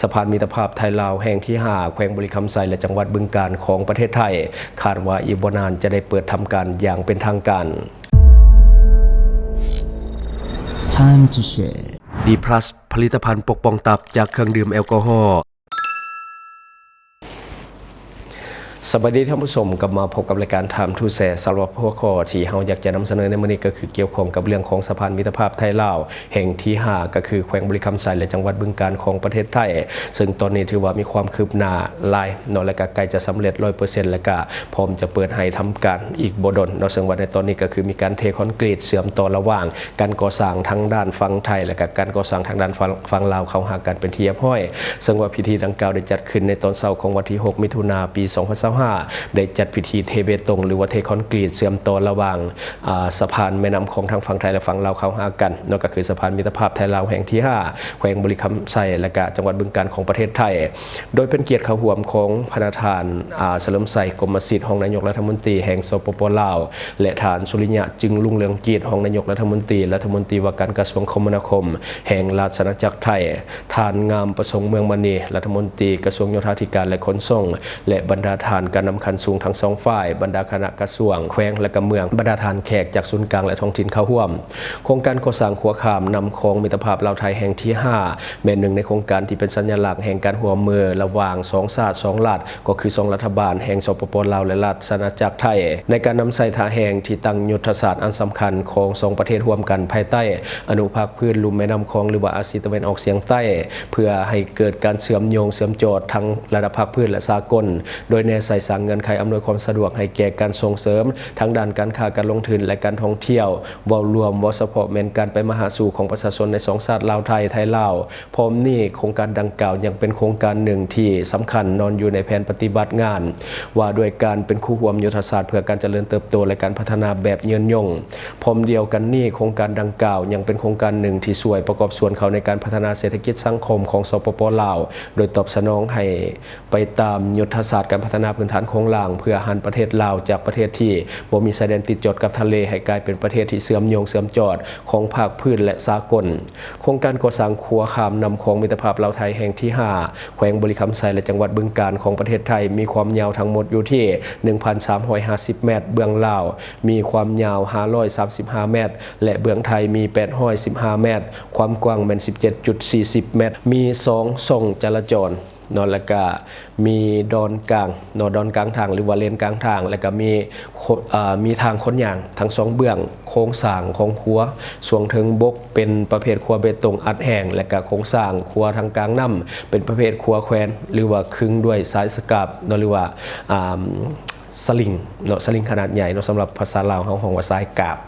ສະພານມິດຕະພາບໄທລາວແຫ່ງທີຫ້າ ແຂວງບໍລິຄຳໄຊ ແລະ ຈັງຫວັດບຶງການຂອງປະເທດໄທ ຄາດວ່າອີກບໍ່ນານຈະໄດ້ເປີດທຳການຢ່າງເປັນທາງການ. Time to share. ດີພລັສ ຜະລິດຕະພັນປົກປ້ອງຕັບຈາກເຄື່ອງດື່ມແອລກໍຮໍ. ສະບາຍດີທ່ານຜູ້ຊົມ, ກັບມາພົບກັບລາຍການ Time to Share ສຳລັບຫົວຂໍ້ທີ່ເຮົາຢາກຈະນຳສະເໜີໃນມື້ນີ້ ກໍຄືກ່ຽວຂ້ອງກັບເລື່ອງຂອງສະພານມິດຕະພາບໄທລາວແຫ່ງທີຫ້າ ກໍຄືແຂວງບໍລິຄຳໄຊ ແລະ ຈັງຫວັດບຶງການຂອງປະເທດໄທ, ເຊິ່ງຕອນນີ້ຖືວ່າມີຄວາມຄືບໜ້າຫຼາຍເນາະ ແລະ ກໍໃກ້ຈະສຳເລັດຮ້ອຍເປີເຊັນ ແລະ ກໍພ້ອມຈະເປີດໃຫ້ທຳການອີກບໍ່ດົນເນາະ. ເຊິ່ງວ່າໃນຕອນນີ້ກໍຄືມີການເທຄອນກຣີດເຊື່ອມຕໍ່ລະຫວ່າງ ການກໍ່ສ້າງທາງດ້ານຝັ່ງໄທ ແລະ ກະການກໍ່ສ້າງທາງດ້ານຝັ່ງ ຝັ່ງລາວເຂົ້າຫາກັນເປັນທີ່ຮຽບຮ້ອຍ. ເຊິ່ງວ່າພິທີດັ່ງກ່າວໄດ້ຈັດຂຶ້ນໃນຕອນເຊົ້າຂອງວັນທີຫົກ ມິຖຸນາ ປີສອງພັນຊາວຫ້າ ໄດ້ຈັດພິທີເທເບຕົງ ຫຼືວ່າເທຄອນກຣີດເຊື່ອມຕໍ່ລະຫວ່າງ ອາ ສະພານແມ່ນ້ຳຂອງທາງຝັ່ງໄທ ແລະ ຝັ່ງລາວເຂົ້າຫາກັນເນາະ, ກໍຄືສະພານມິດຕະພາບໄທລາວແຫ່ງທີຫ້າ ແຂວງບໍລິຄຳໄຊ ແລະ ກະຈັງຫວັດບຶງການຂອງປະເທດໄທ. ໂດຍເປັນກຽດເຂົ້າຮ່ວມຂອງພະນະທ່ານ ອາ ສະເຫຼີມໄຊ ກົມມະສິດ ຮອງນາຍົກລັດຖະມົນຕີແຫ່ງ ສປປ ລາວ ແລະ ທ່ານ ສຸລິຍະ ຈຶ່ງລຸງເຮືອງກິດ ຮອງນາຍົກລັດຖະມົນຕີ ລັດຖະມົນຕີວ່າການກະຊວງຄົມມະນາຄົມແຫ່ງລາຊະອານາຈັກໄທ, ທ່ານ ງາມປະສົງ ເມືອງມະນີ ລັດຖະມົນຕີກະຊວງໂຍທາທິການ ແລະ ຂົນສົ່ງ ແລະ ບັນດາທ່ານການນຳຂັ້ນສູງທັງສອງຝ່າຍ, ບັນດາຄະນະກະຊວງ, ແຂວງ ແລະ ກະເມືອງ, ບັນດາທ່ານແຂກຈາກສູນກາງ ແລະ ທ້ອງຖິ່ນເຂົ້າຮ່ວມ. ໂຄງການກໍ່ສ້າງຂົວຂ້າມນ້ຳຂອງມິດຕະພາບລາວໄທແຫ່ງທີຫ້າ ແມ່ນໜຶ່ງໃນໂຄງການທີ່ເປັນສັນຍາລັກແຫ່ງການຮ່ວມມືລະຫວ່າງສອງຊາດສອງລັດ ກໍຄືສອງລັດຖະບານແຫ່ງ ສປປ ລາວ ແລະ ລາຊະອານາຈັກໄທ ໃນການນຳໃຊ້ທ່າແຮງທີ່ຕັ້ງຍຸດທະສາດອັນສຳຄັນຂອງສອງປະເທດຮ່ວມກັນ ພາຍໃຕ້ອະນຸພາກພື້ນລຸ່ມແມ່ນ້ຳຂອງ ຫຼືວ່າອາຊີຕາເວັນອອກສຽງໃຕ້ ເພື່ອໃຫ້ເກີດການເຊື່ອມໂຍງເຊື່ອມຈອດທັງລະດັບພາກພື້ນ ແລະ ສາກົນ, ໂດຍແນໃສ່ສ້າງເງື່ອນໄຂອຳນວຍຄວາມສະດວກໃຫ້ແກ່ການສົ່ງເສີມທາງດ້ານການຄ້າການລົງທຶນ ແລະ ການທ່ອງທ່ຽວ ເວົ້າລວມ, ເວົ້າສະເພາະແມ່ນການໄປມາຫາສູ່ຂອງປະຊາຊົນໃນສອງຊາດລາວໄທ, ໄທລາວ. ພ້ອມນີ້, ໂຄງການດັ່ງກ່າວຍັງເປັນໂຄງການໜຶ່ງທີ່ສຳຄັນນອນຢູ່ໃນແຜນປະຕິບັດງານ ວ່າດ້ວຍການເປັນຄູ່ຮ່ວມຍຸດທະສາດເພື່ອການຈະເລີນເຕີບໂຕ ແລະ ການພັດທະນາແບບຍືນຍົງ. ພ້ອມດຽວກັນນີ້, ໂຄງການດັ່ງກ່າວຍັງເປັນໂຄງການໜຶ່ງທີ່ຊ່ວຍປະກອບສ່ວນເຂົ້າໃນການພັດທະນາເສດຖະກິດສັງຄົມຂອງ ສປປ ລາວ ໂດຍຕອບສະໜອງໃຫ້ ໄປຕາມຍຸດທະສາດການພັດທະນາພື້ນຖານໂຄງລ່າງ ເພື່ອຫັນປະເທດລາວຈາກປະເທດທີ່ບໍ່ມີຊາຍແດນຕິດຈອດກັບທະເລ ໃຫ້ກາຍເປັນປະເທດທີ່ເຊື່ອມໂຍງເຊື່ອມຈອດຂອງພາກພື້ນ ແລະ ສາກົນ. ໂຄງການກໍ່ສ້າງຂົວຂ້າມນ້ຳຂອງມິດຕະພາບລາວໄທແຫ່ງທີຫ້າ ແຂວງບໍລິຄຳໄຊ ແລະ ຈັງຫວັດບຶງການຂອງປະເທດໄທ ມີຄວາມຍາວທັງໝົດຢູ່ທີ່ໜຶ່ງພັນສາມຮ້ອຍຫ້າສິບແມັດ, ເບື້ອງລາວມີຄວາມຍາວຫ້າຮ້ອຍສາມສິບຫ້າແມັດ ແລະ ເບື້ອງໄທມີແປດຮ້ອຍສິບຫ້າແມັດ, ຄວາມກວ້າງແມ່ນສິບເຈັດຈຸດສີ່ສິບແມັດ, ມີສອງຊ່ອງຈະລາຈອນ ເນາະ ແລ້ວກະມີດອນກາງເນາະ ດອນກາງທາງ ຫຼືວ່າເລນກາງທາງ ແລ້ວກະມີ ໂຄ ເອີ ມີທາງຄົນຍ່າງທັງສອງເບື້ອງ. ໂຄງສ້າງຂອງຂົວຊ່ວງເທິງບົກເປັນປະເພດຂົວເບຕົງອັດແຫ້ງ ແລ້ວກະໂຄງສ້າງຂົວທາງກາງນ້ຳເປັນປະເພດຂົວແຂວນ ຫຼືວ່າຄຶງດ້ວຍສາຍສະກາບເນາະ ຫຼືວ່າ ອາ ສະລິງເນາະ ສະລິງຂະໜາດໃຫຍ່ເນາະ ສຳລັບພາສາລາວເຮົາຮ້ອງວ່າສາຍກາບ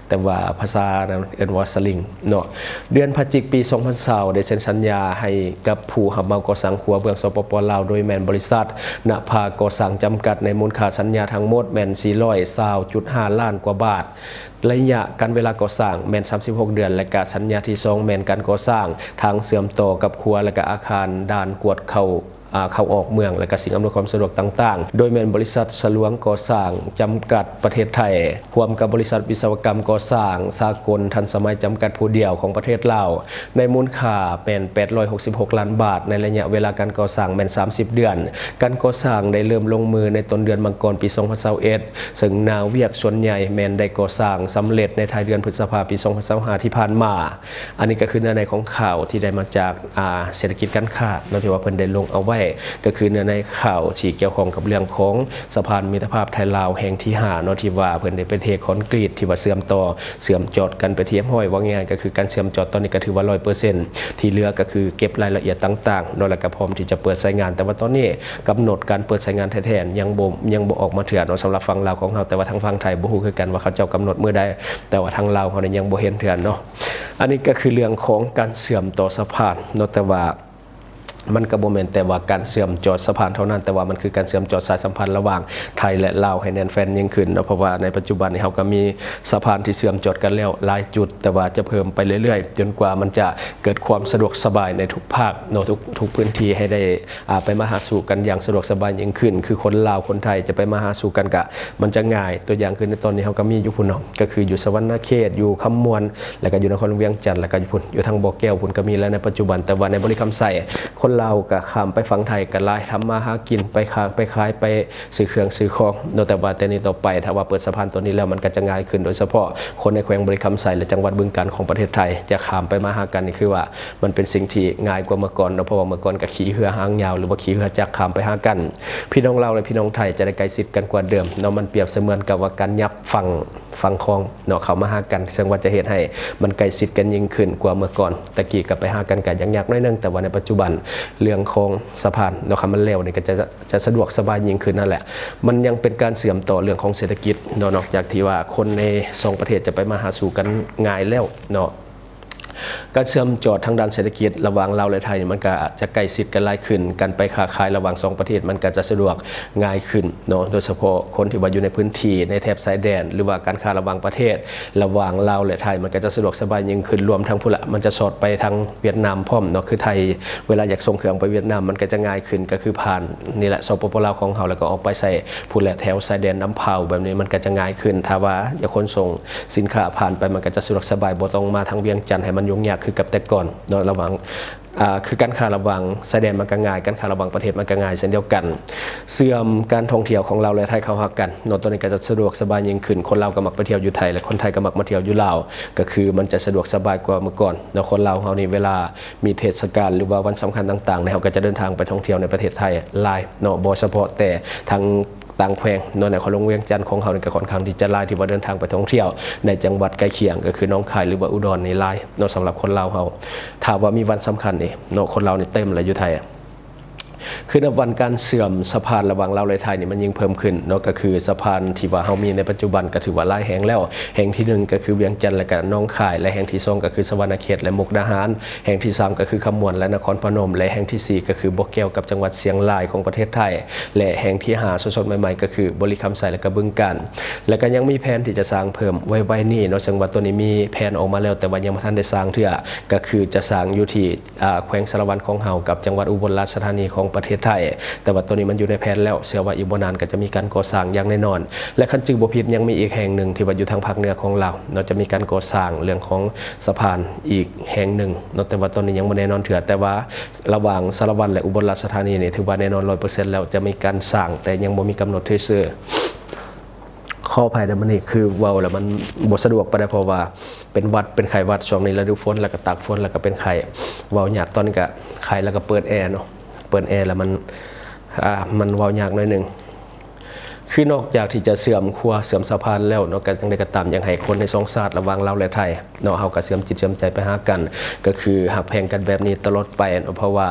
ແຕ່ວ່າພາສານັ້ນເອີ້ນວ່າສະລິງເນາະ. ເດືອນພະຈິກ ປີສອງພັນຊາວ ໄດ້ເຊັນສັນຍາໃຫ້ກັບຜູ້ຮັບເໝົາກໍ່ສ້າງຂົວເບື້ອງ ສປປ ລາວ ໂດຍແມ່ນບໍລິສັດນະພາກໍ່ສ້າງຈຳກັດ ໃນມູນຄ່າສັນຍາທັງໝົດແມ່ນສີ່ຮ້ອຍຊາວຈຸດຫ້າລ້ານກວ່າບາດ. ໄລຍະການເວລາກໍ່ສ້າງແມ່ນສາມສິບຫົກເດືອນ ແລະ ກະສັນຍາທີສອງແມ່ນການກໍ່ສ້າງທາງເຊື່ອມຕໍ່ກັບຂົວ ແລະ ກະອາຄານດ່ານກວດເຂົ້າ ອາ ເຂົ້າອອກເມືອງ ແລະ ກະສິ່ງອຳນວຍຄວາມສະດວກຕ່າງໆ ໂດຍແມ່ນບໍລິສັດສະຫຼວງກໍ່ສ້າງຈຳກັດປະເທດໄທ ຮ່ວມກັບບໍລິສັດວິສະວະກຳກໍ່ສ້າງສາກົນທັນສະໄໝຈຳກັດຜູ້ດຽວຂອງປະເທດລາວ ໃນມູນຄ່າແມ່ນແປດຮ້ອຍຫົກສິບຫົກລ້ານບາດ ໃນໄລຍະເວລາການກໍ່ສ້າງແມ່ນສາມສິບເດືອນ. ການກໍ່ສ້າງໄດ້ເລີ່ມລົງມືໃນຕົ້ນເດືອນມັງກອນ ປີສອງພັນຊາວເອັດ ເຊິ່ງໜ້າວຽກສ່ວນໃຫຍ່ແມ່ນໄດ້ກໍ່ສ້າງສຳເລັດໃນທ້າຍເດືອນພຶດສະພາ ປີສອງພັນຊາວຫ້າ ທີ່ຜ່ານມາ. ອັນນີ້ກໍຄືເນື້ອໃນຂອງຂ່າວທີ່ໄດ້ມາຈາກ ອາ ເສດຖະກິດການຄ້າເນາະ ທີ່ວ່າເພິ່ນໄດ້ລົງເອົາໄວ້ ກໍຄືເນື້ອໃນຂ່າວທີ່ກ່ຽວຂ້ອງກັບເລື່ອງຂອງສະພານມິດຕະພາບໄທລາວແຫ່ງທີຫ້າເນາະ ທີ່ວ່າເພິ່ນໄດ້ໄປເທຄອນກຣີດ ທີ່ວ່າເຊື່ອມຕໍ່ ເຊື່ອມຈອດກັນໄປທີ່ຮຽບຮ້ອຍ. ເວົ້າງ່າຍໆ ກໍຄືການເຊື່ອມຈອດຕອນນີ້ກໍຖືວ່າຮ້ອຍເປີເຊັນ ທີ່ເຫຼືອກໍຄືເກັບລາຍລະອຽດຕ່າງໆເນາະ ແລ້ວກໍພ້ອມທີ່ຈະເປີດໃຊ້ງານ. ແຕ່ວ່າຕອນນີ້ກຳນົດການເປີດໃຊ້ງານແທ້ໆ ຍັງບໍ່ ຍັງບໍ່ອອກມາເທື່ອເນາະ ສຳລັບຝັ່ງລາວຂອງເຮົາ. ແຕ່ວ່າທາງຝັ່ງໄທບໍ່ຮູ້ຄືກັນວ່າເຂົາເຈົ້າກຳນົດມື້ໃດ ແຕ່ວ່າທາງລາວເຮົານີ້ຍັງບໍ່ເຫັນເທື່ອເນາະ. ອັນນີ້ກໍຄືເລື່ອງຂອງການເຊື່ອມຕໍ່ສະພານເນາະ ແຕ່ວ່າມັນກໍບໍ່ແມ່ນແຕ່ວ່າການເຊື່ອມຈອດສະພານເທົ່ານັ້ນ, ແຕ່ວ່າມັນຄືການເຊື່ອມຈອດສາຍສຳພັນລະຫວ່າງໄທ ແລະ ລາວໃຫ້ແໜ້ນແຟ້ນຍິ່ງຂຶ້ນເນາະ. ເພາະວ່າໃນປັດຈຸບັນນີ້ເຮົາກໍມີສະພານທີ່ເຊື່ອມຈອດກັນແລ້ວຫຼາຍຈຸດ, ແຕ່ວ່າຈະເພີ່ມໄປເລື້ອຍໆ ຈົນກວ່າມັນຈະເກີດຄວາມສະດວກສະບາຍໃນທຸກພາກເນາະ, ທຸກ ທຸກພື້ນທີ່ ໃຫ້ໄດ້ ອາ ໄປມາຫາສູ່ກັນຢ່າງສະດວກສະບາຍຍິ່ງຂຶ້ນ. ຄືຄົນລາວຄົນໄທຈະໄປມາຫາສູ່ກັນກະມັນຈະງ່າຍ. ຕົວຢ່າງຄືໃນຕອນນີ້ເຮົາກໍມີຢູ່ພຸ້ນເນາະ, ກໍຄືຢູ່ສະຫວັນນະເຂດ, ຢູ່ຄຳມ່ວນ, ແລ້ວກໍຢູ່ນະຄອນຫຼວງວຽງຈັນ, ແລ້ວກໍຢູ່ພຸ້ນ, ຢູ່ທາງບໍ່ແກ້ວພຸ້ນກໍມີແລ້ວໃນປັດຈຸບັນ. ແຕ່ວ່າໃນບໍລິຄຳໄຊ ຄົນ ລາວກະຂ້າມໄປຝັ່ງໄທກະຫຼາຍ ທຳມາຫາກິນ ໄປຄ້າໄປຂາຍ ໄປຊື້ເຄື່ອງຊື້ຂອງເນາະ. ແຕ່ວ່າແຕ່ນີ້ຕໍ່ໄປ ຖ້າວ່າເປີດສະພານຕົວນີ້ແລ້ວ ມັນກະຈະງ່າຍຂຶ້ນ ໂດຍສະເພາະຄົນໃນແຂວງບໍລິຄຳໄຊ ແລະ ຈັງຫວັດບຶງການຂອງປະເທດໄທ ຈະຂ້າມໄປມາຫາກັນນີ້ ຄືວ່າມັນເປັນສິ່ງທີ່ງ່າຍກວ່າເມື່ອກ່ອນເນາະ ເພາະວ່າເມື່ອກ່ອນກະຂີ່ເຮືອຫາງຍາວ ຫຼືວ່າຂີ່ເຮືອຈັກຂ້າມໄປຫາກັນ. ພີ່ນ້ອງລາວ ແລະ ພີ່ນ້ອງໄທຈະໄດ້ໃກ້ຊິດກັນກວ່າເດີມເນາະ ມັນປຽບສະເໝືອນກັບວ່າການຫຍັບຝັ່ງ ຝັ່ງຂອງເນາະ ເຂົ້າມາຫາກັນ ເຊິ່ງວ່າຈະເຮັດໃຫ້ມັນໃກ້ຊິດກັນຍິ່ງຂຶ້ນກວ່າເມື່ອກ່ອນ. ແຕ່ກີ້ກໍໄປຫາກັນກໍຍັງຍາກໜ້ອຍໜຶ່ງ ແຕ່ວ່າໃນປັດຈຸບັນເລື່ອງຂອງສະພານເນາະ ຄັນມັນແລ້ວນີ້ກໍຈະ ຈະສະດວກສະບາຍຍິ່ງຂຶ້ນນັ້ນແຫຼະ. ມັນຍັງເປັນການເຊື່ອມຕໍ່ເລື່ອງຂອງເສດຖະກິດເນາະ ນອກຈາກທີ່ວ່າຄົນໃນສອງປະເທດຈະໄປມາຫາສູ່ກັນງ່າຍແລ້ວເນາະ ການເຊື່ອມຈອດທາງດ້ານເສດຖະກິດລະຫວ່າງລາວ ແລະ ໄທນີ້ ມັນກໍຈະໃກ້ຊິດກັນຫຼາຍຂຶ້ນ. ການໄປຄ້າຂາຍລະຫວ່າງສອງປະເທດ ມັນກໍຈະສະດວກງ່າຍຂຶ້ນເນາະ ໂດຍສະເພາະຄົນທີ່ວ່າຢູ່ໃນພື້ນທີ່ໃນແຖບຊາຍແດນ ຫຼືວ່າການຄ້າລະຫວ່າງປະເທດ ລະຫວ່າງລາວ ແລະ ໄທ ມັນກໍຈະສະດວກສະບາຍຍິ່ງຂຶ້ນ. ລວມທັງພຸ້ນລະ ມັນຈະສອດໄປທາງຫວຽດນາມພ້ອມເນາະ ຄືໄທເວລາຢາກສົ່ງເຄື່ອງໄປຫວຽດນາມ ມັນກໍຈະງ່າຍຂຶ້ນ ກໍຄືຜ່ານນີ້ແຫຼະ ສປປ ລາວຂອງເຮົາ ແລ້ວກໍອອກໄປໃສ່ພຸ້ນແຫຼະ ແຖວຊາຍແດນນຳພາວ ແບບນີ້ມັນກໍຈະງ່າຍຂຶ້ນ. ຖ້າວ່າຢາກຂົນສົ່ງ ສິນຄ້າຜ່ານໄປ ມັນກໍຈະສະດວກສະບາຍ ບໍ່ຕ້ອງມາທາງວຽງຈັນໃຫ້ມັນຫຍຸ້ງຍາກຄືກັບແຕ່ກ່ອນເນາະ. ລະຫວ່າງ ອ່າ ຄືການຄ້າລະຫວ່າງຊາຍແດນມັນກໍງ່າຍ ການຄ້າລະຫວ່າງປະເທດມັນກໍງ່າຍເຊັ່ນດຽວກັນ. ເຊື່ອມການທ່ອງທ່ຽວຂອງລາວ ແລະ ໄທເຂົ້າຫາກັນເນາະ ຕົວນີ້ກໍຈະສະດວກສະບາຍຍິ່ງຂຶ້ນ. ຄົນລາວກໍມັກໄປທ່ຽວຢູ່ໄທ ແລະ ຄົນໄທກໍມັກມາທ່ຽວຢູ່ລາວ ກໍຄືມັນຈະສະດວກສະບາຍກວ່າເມື່ອກ່ອນເນາະ. ຄົນລາວເຮົານີ້ ເວລາມີເທດສະການ ຫຼືວ່າວັນສຳຄັນຕ່າງໆນີ້ ເຮົາກໍຈະເດີນທາງໄປທ່ອງທ່ຽວໃນປະເທດໄທຫຼາຍເນາະ ບໍ່ສະເພາະແຕ່ທາງ ຕ່າງແຂວງເນາະ ໃນນະຄອນຫຼວງວຽງຈັນຂອງເຮົານີ້ກໍຄ່ອນຂ້າງທີ່ຈະຫຼາຍທີ່ວ່າເດີນທາງໄປທ່ອງທ່ຽວໃນຈັງຫວັດໃກ້ຄຽງ ກໍຄືໜອງຄາຍ ຫຼືວ່າອຸດອນນີ້ຫຼາຍເນາະ. ສຳລັບຄົນລາວເຮົາ ຖ້າວ່າມີວັນສຳຄັນນີ້ເນາະ ຄົນລາວນີ້ເຕັມແລ້ວຢູ່ໄທ. ຄືນັບວັນການເຊື່ອມສະພານລະຫວ່າງລາວ ແລະ ໄທນີ້ມັນຍິ່ງເພີ່ມຂຶ້ນເນາະ ກໍຄືສະພານທີ່ວ່າເຮົາມີໃນປັດຈຸບັນກໍຖືວ່າຫຼາຍແຫ່ງແລ້ວ. ແຫ່ງທີໜຶ່ງກໍຄືວຽງຈັນ ແລະ ກະໜອງຄາຍ ແລະ ແຫ່ງທີສອງກໍຄືສະຫວັນນະເຂດ ແລະ ມຸກດາຫານ. ແຫ່ງທີສາມກໍຄືຄຳມ່ວນ ແລະ ນະຄອນພະນົມ ແລະ ແຫ່ງທີສີ່ກໍຄືບໍ່ແກ້ວກັບຈັງຫວັດຊຽງລາຍຂອງປະເທດໄທ ແລະ ແຫ່ງທີຫ້າສົດໆໃໝ່ໆກໍຄືບໍລິຄຳໄຊ ແລະ ກະບຶງການ. ແລະ ກະຍັງມີແຜນທີ່ຈະສ້າງເພີ່ມໄວໆນີ້ເນາະ ເຊິ່ງວ່າຕົວນີ້ມີແຜນອອກມາແລ້ວ ແຕ່ວ່າຍັງບໍ່ທັນໄດ້ສ້າງເທື່ອ ກໍຄືຈະສ້າງຢູ່ທີ່ ອາ ແຂວງສາລະວັນຂອງເຮົາກັບຈັງຫວັດອຸບົນລາຊະທານີຂອງປະເທດໄທ. ແຕ່ວ່າຕົວນີ້ມັນຢູ່ໃນແຜນແລ້ວ ເຊື່ອວ່າອີກບໍ່ນານກໍຈະມີການກໍ່ສ້າງຢ່າງແນ່ນອນ. ແລະ ຄັນຈື່ບໍ່ຜິດ ຍັງມີອີກແຫ່ງໜຶ່ງທີ່ວ່າຢູ່ທາງພາກເໜືອຂອງລາວເນາະ ຈະມີການກໍ່ສ້າງເລື່ອງຂອງສະພານອີກແຫ່ງໜຶ່ງເນາະ ແຕ່ວ່າຕອນນີ້ຍັງບໍ່ແນ່ນອນເທື່ອ. ແຕ່ວ່າລະຫວ່າງສາລະວັນ ແລະ ອຸບົນລາຊະທານີນີ້ ຖືວ່າແນ່ນອນຮ້ອຍເປີເຊັນແລ້ວ ຈະມີການສ້າງ ແຕ່ຍັງບໍ່ມີກຳນົດຖືກຊື່. ຂໍອະໄພເດີ ມື້ນີ້ຄືເວົ້າແລ້ວມັນບໍ່ສະດວກປານໃດ ເພາະວ່າເປັນຫວັດເປັນໄຂ້ຫວັດ ຊ່ວງນີ້ລະດູຝົນ ແລ້ວກໍຕາກຝົນ ແລ້ວກໍເປັນໄຂ້ ເວົ້າຍາກ. ຕອນນີ້ກໍໄຂ້ ແລ້ວກໍເປີດແອເນາະ ເປີດແອແລ້ວມັນ ອ່າ ມັນເວົ້າຍາກໜ້ອຍໜຶ່ງ. ຄືນອກຈາກທີ່ຈະເຊື່ອມຂົວເຊື່ອມສະພານແລ້ວເນາະ ກໍຈັ່ງໃດກໍຕາມ ຢາກໃຫ້ຄົນໃນສອງຊາດລະຫວ່າງລາວ ແລະ ໄທເນາະ ເຮົາກໍເຊື່ອມຈິດເຊື່ອມໃຈໄປຫາກັນ ກໍຄືຮັກແພງກັນແບບນີ້ຕະຫຼອດໄປເນາະ. ເພາະວ່າ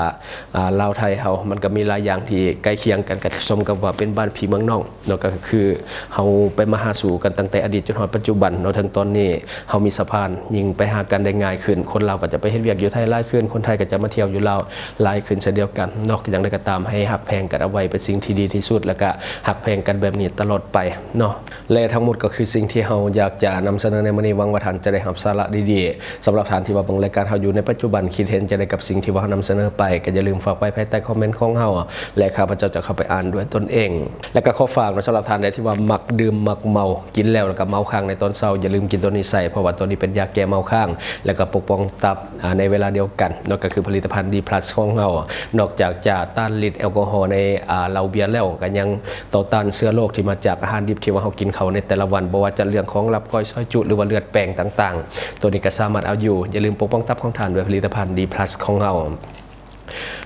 ອ່າ ລາວໄທເຮົາມັນກໍມີຫຼາຍຢ່າງທີ່ໃກ້ຄຽງກັນ ກໍສົມກັບວ່າເປັນບ້ານພີ່ເມືອງນ້ອງເນາະ ກໍຄືເຮົາໄປມາຫາສູ່ກັນຕັ້ງແຕ່ອະດີດຈົນຮອດປັດຈຸບັນເນາະ. ເຖິງຕອນນີ້ເຮົາມີສະພານ ຍິ່ງໄປຫາກັນໄດ້ງ່າຍຂຶ້ນ ຄົນລາວກໍຈະໄປເຮັດວຽກຢູ່ໄທຫຼາຍຂຶ້ນ ຄົນໄທກໍຈະມາທ່ຽວຢູ່ລາວຫຼາຍຂຶ້ນເຊັ່ນດຽວກັນເນາະ. ຢ່າງໃດກໍຕາມ ໃຫ້ຮັກແພງກັນເອົາໄວ້ເປັນສິ່ງທີ່ດີທີ່ສຸດ ແລ້ວກໍຮັກແພງກັນແບບນີ້ຕະຫຼອດໄປເນາະ. ແລະ ທັງໝົດກໍຄືສິ່ງທີ່ເຮົາຢາກຈະນຳສະເໜີໃນມື້ນີ້ ຫວັງວ່າທ່ານຈະໄດ້ຮັບສາລະດີໆ. ສຳລັບທ່ານທີ່ວ່າເບິ່ງລາຍການເຮົາຢູ່ໃນປັດຈຸບັນ ຄິດເຫັນຈັ່ງໃດກັບສິ່ງທີ່ວ່າເຮົານຳສະເໜີໄປ ກໍຢ່າລືມຝາກໄວ້ພາຍໃຕ້ຄອມເມັນຂອງເຮົາ ແລະ ຂ້າພະເຈົ້າຈະເຂົ້າໄປອ່ານດ້ວຍຕົນເອງ. ແລ້ວກໍຂໍຝາກເນາະ ສຳລັບທ່ານໃດທີ່ວ່າມັກດື່ມມັກເມົາ ກິນແລ້ວ ແລ້ວກໍເມົາຄ້າງໃນຕອນເຊົ້າ ຢ່າລືມກິນຕົວນີ້ໃສ່ ເພາະວ່າຕົວນີ້ເປັນຢາແກ້ເມົາຄ້າງ ແລ້ວກໍປົກປ້ອງຕັບ ອາ ໃນເວລາດຽວກັນເນາະ ກໍຄືຜະລິດຕະພັນ ດີພລັສ ຂອງເຮົາ ນອກຈາກຈະຕ້ານລິດແອລກໍຮໍໃນ ອາ ເຫຼົ້າເບຍແລ້ວ ກໍຍັງຕໍ່ຕ້ານເຊື້ອໂລກທີ່ມາຈາກອາຫານດິບທີ່ວ່າເຮົາກິນເຂົ້າໃນແຕ່ລະວັນ ບໍ່ວ່າຈະເລື່ອງຂອງລາບກ້ອຍ ຊອຍຈຸ ຫຼືວ່າເລືອດແປງຕ່າງໆ ຕົວນີ້ກໍສາມາດເອົາຢູ່. ຢ່າລືມປົກປ້ອງຕັບຂອງທ່ານດ້ວຍຜະລິດຕະພັນ ດີພລັສ ຂອງເຮົາ.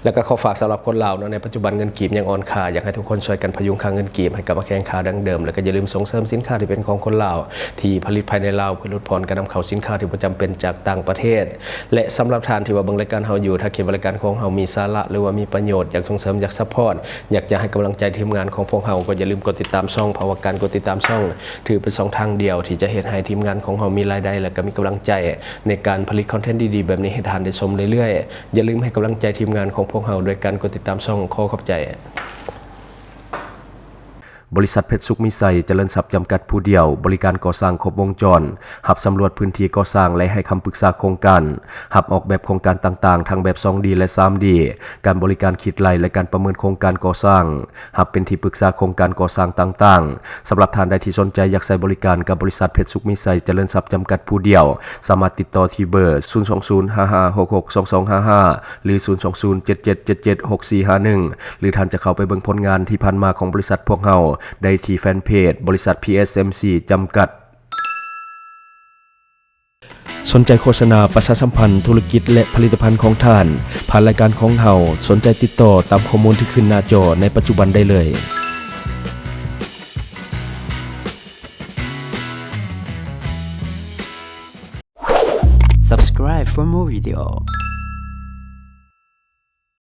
ແລ້ວກໍຂໍຝາກສຳລັບຄົນລາວເນາະ ໃນປັດຈຸບັນເງິນກີບຍັງອ່ອນຄ່າ ຢາກໃຫ້ທຸກຄົນຊ່ວຍກັນພະຍຸງຄ່າເງິນກີບໃຫ້ກັບມາແຂງຄ່າດັ່ງເດີມ ແລ້ວກໍຢ່າລືມສົ່ງເສີມສິນຄ້າທີ່ເປັນຂອງຄົນລາວ ທີ່ຜະລິດພາຍໃນລາວ ເພື່ອຫຼຸດຜ່ອນການນຳເຂົ້າສິນຄ້າທີ່ບໍ່ຈຳເປັນຈາກຕ່າງປະເທດ. ແລະ ສຳລັບທ່ານທີ່ວ່າເບິ່ງລາຍການເຮົາຢູ່ ຖ້າຄິດວ່າລາຍການຂອງເຮົາມີສາລະ ຫຼືວ່າມີປະໂຫຍດ ຢາກສົ່ງເສີມ ຢາກຊັບພອດ ຢາກຈະໃຫ້ກຳລັງໃຈທີມງານຂອງພວກເຮົາ ກໍຢ່າລືມກົດຕິດຕາມຊ່ອງ ເພາະວ່າການກົດຕິດຕາມຊ່ອງ ຖືເປັນຊ່ອງທາງດຽວທີ່ຈະເຮັດໃຫ້ທີມງານຂອງເຮົາມີລາຍໄດ້ ແລະ ກໍມີກຳລັງໃຈໃນການຜະລິດຄອນເທັນດີໆແບບນີ້ໃຫ້ທ່ານໄດ້ຊົມເລື້ອຍໆ. ຢ່າລືມໃຫ້ກຳລັງໃຈທີມງານຂອງພວກເຮົາດ້ວຍການກົດຕິດຕາມຊ່ອງ. ຂໍຂອບໃຈ. ບໍລິສັດເພັດສຸກມີໄຊຈະເລີນຊັບຈຳກັດຜູ້ດຽວ, ບໍລິການກໍ່ສ້າງຄົບວົງຈອນ, ຮັບສຳຫຼວດພື້ນທີ່ກໍ່ສ້າງ ແລະ ໃຫ້ຄຳປຶກສາໂຄງການ, ຮັບອອກແບບໂຄງການຕ່າງໆ ທັງແບບສອງດີ ແລະ ສາມດີ, ການບໍລິການຄິດໄລ່ ແລະ ການປະເມີນໂຄງການກໍ່ສ້າງ, ຮັບເປັນທີ່ປຶກສາໂຄງການກໍ່ສ້າງຕ່າງໆ. ສຳລັບທ່ານໃດທີ່ສົນໃຈຢາກໃຊ້ບໍລິການກັບບໍລິສັດເພັດສຸກມີໄຊຈະເລີນຊັບຈຳກັດຜູ້ດຽວ, ສາມາດຕິດຕໍ່ທີ່ເບີ ສູນສອງສູນ ຫ້າຫ້າຫົກຫົກ ສອງສອງຫ້າຫ້າ ຫຼື ສູນສອງສູນ ເຈັດເຈັດເຈັດເຈັດ ຫົກສີ່ຫ້າໜຶ່ງ ຫຼື ທ່ານຈະເຂົ້າໄປເບິ່ງຜົນງານທີ່ຜ່ານມາຂອງບໍລິສັດພວກເຮົາໄດ້ທີ່ແຟນເພຈ ບໍລິສັດ ພີເອັສເອັມຊີ ຈຳກັດ. ສົນໃຈໂຄສະນາປະຊາສຳພັນທຸລະກິດ ແລະ ຜະລິດຕະພັນຂອງທ່ານ ຜ່ານລາຍການຂອງເຮົາ, ສົນໃຈຕິດຕໍ່ຕາມຂໍ້ມູນທີ່ຂຶ້ນໜ້າຈໍໃນປັດຈຸບັນໄດ້ເລີຍ. Subscribe for more video.